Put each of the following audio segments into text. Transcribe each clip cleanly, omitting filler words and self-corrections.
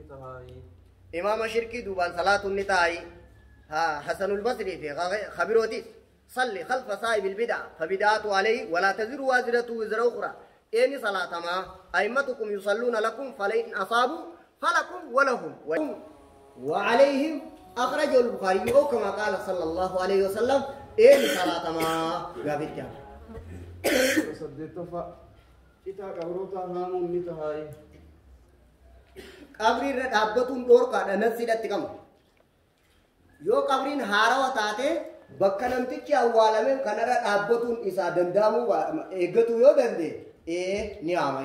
tahaayi? Imaama shirkii duubaan salaatuun ni tahayi. Haa Hasanul Basrii fi khabirootis salli khalfa saahibil bid'a fabid'atu alayhi walaa taziru waaziratu wizra ukhra. Eeni salaatamaa a'immatukum yusalluuna lakum falain asaabu falakum walahum وعليهم أخرجه البخاري أو كما قال صلى الله عليه وسلم. إيه صلاة ما قابلت 18ffaa citaa qabrootaa haamuun ni tahaayi? Qabrii irra dhaabbatuun dhoorkaadha nafsiidhatti qabu. Yoo qabriin haarawa taate bakka namtichi awwaalame kanarra dhaabbatuun isaa danda'amuu eeggatu yoo danda'e ee ni haama.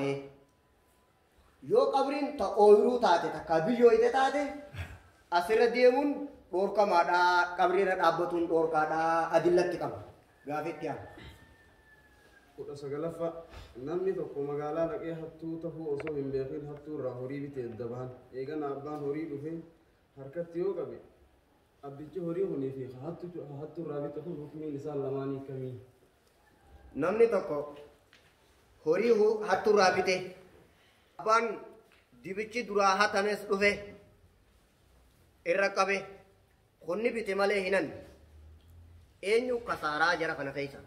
Yoo qabriin ta ooyiruu taate takka biyyoo ite taate asirra deemuun dhoorkamaadha. Qabrii irra dhaabbatuun dhoorkaadha adillatti qaba. Gaafetti haama. 19ffaa namni tokko magaalaa dhaqee hattuu tahuu osoo hin beekin hattuu irraa horii bitee adda bahan. Eegana abbaan horii dhufe harkatti yoo qabe abbichi horii kunii fi hattuu irraa bite kun hukmiin isaan lamaanii kamii? Namni tokko horii hattuu irraa bite abbaan dibichi duraa hatames dhufe irra qabe kunni bite malee hinan eenyu kasaaraa jara kana keessa?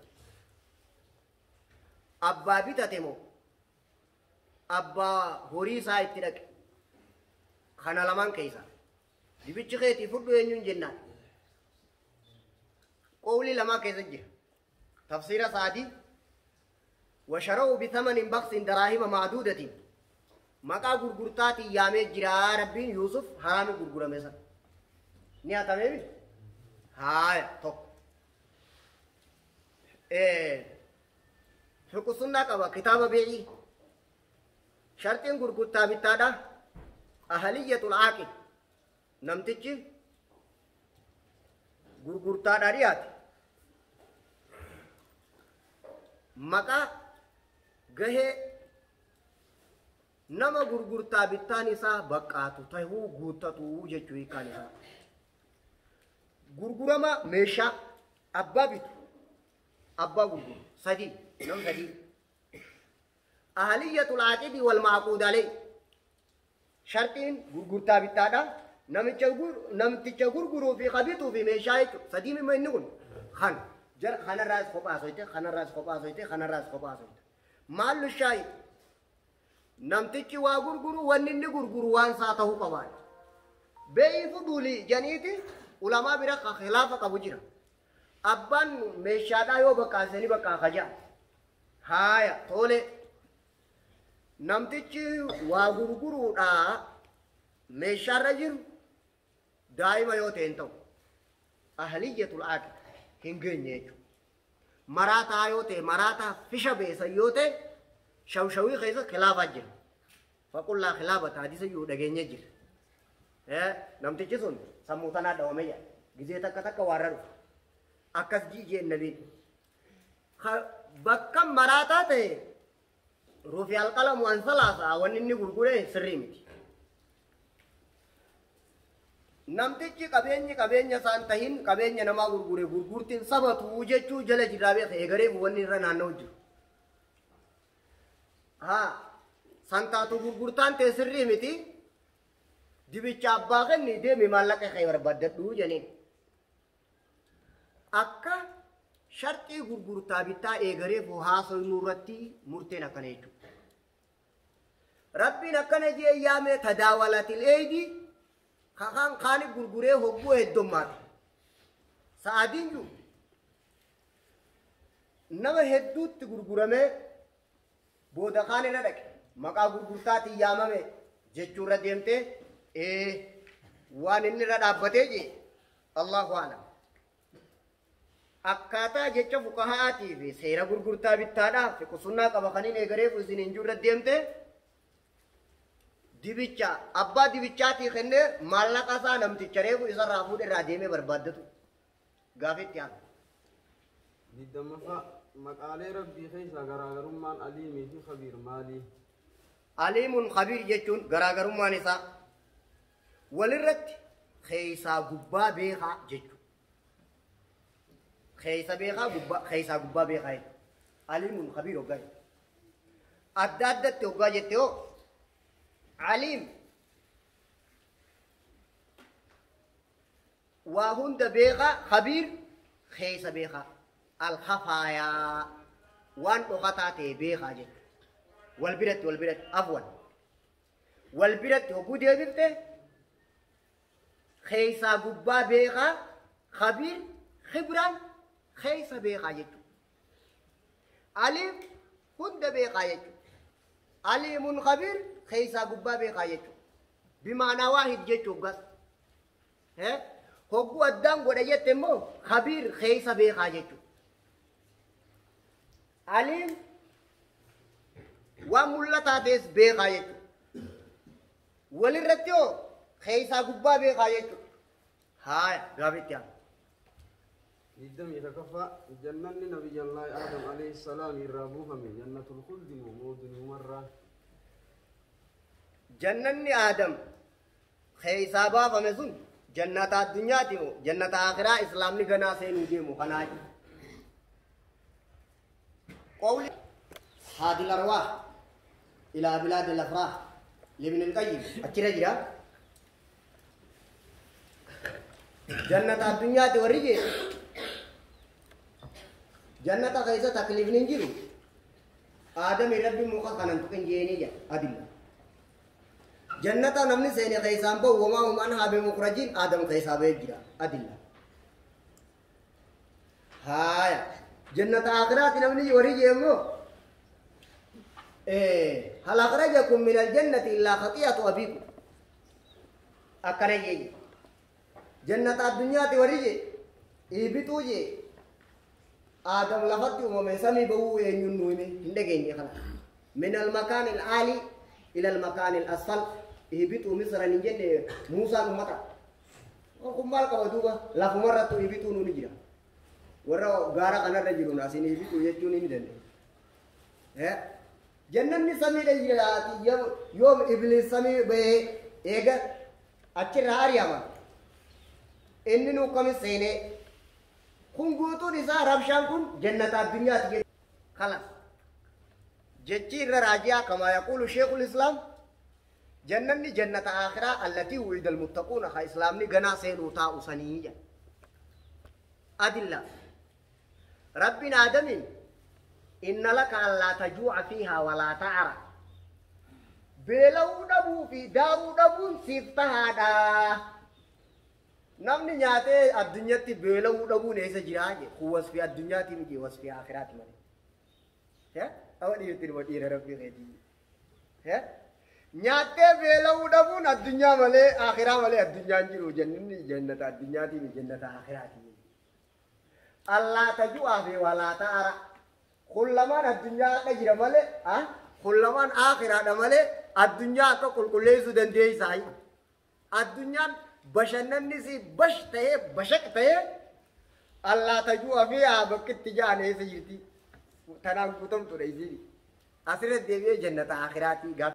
Abbaa bitate moo abbaa horii isaa itti dhaqe? Kana lamaan keessa dibichi keetii fudhu eenyuun jennaan qawlii lamaa keessa jira. Tafsiira saadii washara'u bithamanin baqsin daraahima ma'duudatin maqaa gurgurtaatiin yaamee jira Rabbiin Yuusuf haraami gurgurame sana ni hatamee mi haaya tokko fiqhu sunnaa qaba kitaaba bee'ii sharxiin gurgurtaa bittaadha ahliyyatul aaqib namtichi gurgurtaadha dhiyaate maqaa gahee nama gurgurtaa bittaan isaa baqqaatu tahuu guuttatu jechuu hiikaan isaa. Gurgurama meeshaa abbaa bitu abbaa gurguru sadii nam sadii. Ahliyyatul aaqibi wal maaquud alayhi sharxiin gurgurtaa bittaadha. Namticha gurguruu fi qabituu fi meeshaa jechuudha. Sadii mimma inni kun kan jara kanarraas kophaa soite kanarraas kophaa soite kanarraas kophaa soite. Maallu shaayi namtichi waa gurguru wanni inni gurguru waan isaa ta'uu qabaa. Beeyi fuduulii janiiti ulamaa bira khilaafa qabu jira. Abbaan meeshaadhaa yoo bakkaasanii bakkaa kaja. Haaya tole namtichi waa gurguruudhaa meeshaarra jiru daa'ima yoo ta'e hin ta'u. Ahliyyatul aaqib hin geenye jechuudha. Maraataa yoo ta'e maraataa fisha beesan yoo ta'e shawshawii keessa khilaafaa jira. Faqullaa khilaafata hadiisa iyyuu dhageenye jira. Namtichi sun sammuu tanaa dhawame jira. Gizee takka takka waarra dhufa. Akkas jijjeen nabiin. Bakka maraataa ta'e ruufi alqalamu an salaasa wanni inni gurgure sirrii miti. Namtichi qabeenyi qabeenya isaan tahin qabeenya namaa gurgure gurgurtiin sabatu jechuu jala jirraa beeka eegareef wanni irra naanna'u jiru. Haa santaatu gurgurtaan ta'e sirrii miti dibicha abbaa kenni deemi maallaqa kee barbaaddadhu jeniin. Akka sharxii gurgurtaa bittaa eegareef haasofnu irratti murteen akkana jechuudha. Rabbiin akkana jee yaame tadaawalatil eeydi kakaan kaani gurguree hogguu heddummaata. Sa'aatiin jiru nama hedduutti gurguramee booda kaan irra dhaqe maqaa gurgurtaatiin yaamame jechuurra deemtee waan inni irra dhaabbatee jee Allahu a'lam. Akkaataa jecha fuqahaatii fi seera gurgurtaa bittaadhaa fi qusunnaa qaba kan inni eegareef isin hin jirre deemte dibicha abbaa dibichaatii kennee maallaqa isaa namticha reefu isarraa fuudhe irraa deemee barbaaddatu gaafetti haala. 20ffaa maqaalee rabbii keessaa garaagarummaan aliimii fi khabiir maali? Aliimuun khabiir jechuun garaagarummaan isaa walirratti keessaa gubbaa beekaa jechuudha. Keessa beekaa gubbaa keessaa gubbaa beekaa jechuudha. Aliimuun khabiir hoggaa jechuudha. Adda addatti hoggaa jette hoo aliim waa hunda beekaa khabiir keessa beekaa alkhafaayaa waan dhokataa ta'e beekaa jechuudha. Wal biratti afwan wal biratti hogguu deebifte keessa gubbaa beekaa khabiir khibraan keessa beekaa jechuudha. Aliim hunda beekaa jechuudha. Aliimun khabiir keessa gubbaa beekaa jechuudha. Bimaanaa waahid jechuuf gas. Hogguu addaan godha jette immoo khabiir keessa beekaa jechuudha. Aliim waan mul'ataa ta'es beekaa jechuudha. Walirratti hoo keessaa gubbaa beekaa jechuudha. Haaya gaafitti haa. 21ffaa jannanni nabiyyallaahi Aadam alayhi salaam irraa buufame jannatul khuldi moo dunuumarraa? Jannanni Aadam keessaa baafame sun jannata addunyaati moo jannata akhiraa islaamni ganaa seenuu deemu kanaa jechuudha. قول هذه الأرواح إلى بلاد الأفراح لابن القيم أكيد جرا جنة الدنيا توريجي جنة غيظة تكليف ننجرو آدم ربي موقع كان تكن جيني أدلة جنة نمني سيني غيظان بو وما هم عنها بمخرجين آدم غيظة بيجرا أدلة هاي جنة آخرات نمني وريجي مو هل أخرجكم من الجنة إلا خطيئة أبيكم أكرجي جنة الدنيا توريجي إيبتوجي آدم لفتي ومن سمي بو ينوني هندجيني خلاص من المكان العالي إلى المكان الأسفل إيبتو مصر نجد موسى أمتا وكم بالك ودوبا لا فمرة إيبتو نجرا warra gaara kanarra jiru asin ibitu jechuun hin danda'e. Jannanni samiidha jiraati yoom iblis samii bahee eega achirraa ari'ama. Inni nu akkami seenee kun guutuun isaa rabshaan kun jannata addunyaati jedhu. Kalas jechi irra raajiyaa kamaa yaquulu sheekul islaam jannanni jannata akhiraa allatii wu'ida almuttaquuna ka islaamni ganaa seenuu taa'u sanii jedha. Adilla. ربنا آدم إن لك ألا تجوع فيها ولا تعرى بلو دبو في دارو دبو سيفتها دا نمني نياتي الدنيا تي بلو دبو نيسا جراجي هو وصف الدنيا تي مجي وصف آخرات مالي ها أول يتر ودير ربي غيدي ها نياتي بلو دبو الدنيا مالي آخرة مالي الدنيا نجرو جنة جنة الدنيا تي جنة آخرات الله تجوع في ولا تعرى كلما الدنيا تجرى مالي ها كلما آخرة مالي الدنيا تقول كل سودان دي ساي الدنيا بشنن نسي بش تهي بشك تهي الله تجوع فيها بكت تجاني سيرتي تنام كتم تريزي أسرت ديوي جنة آخراتي.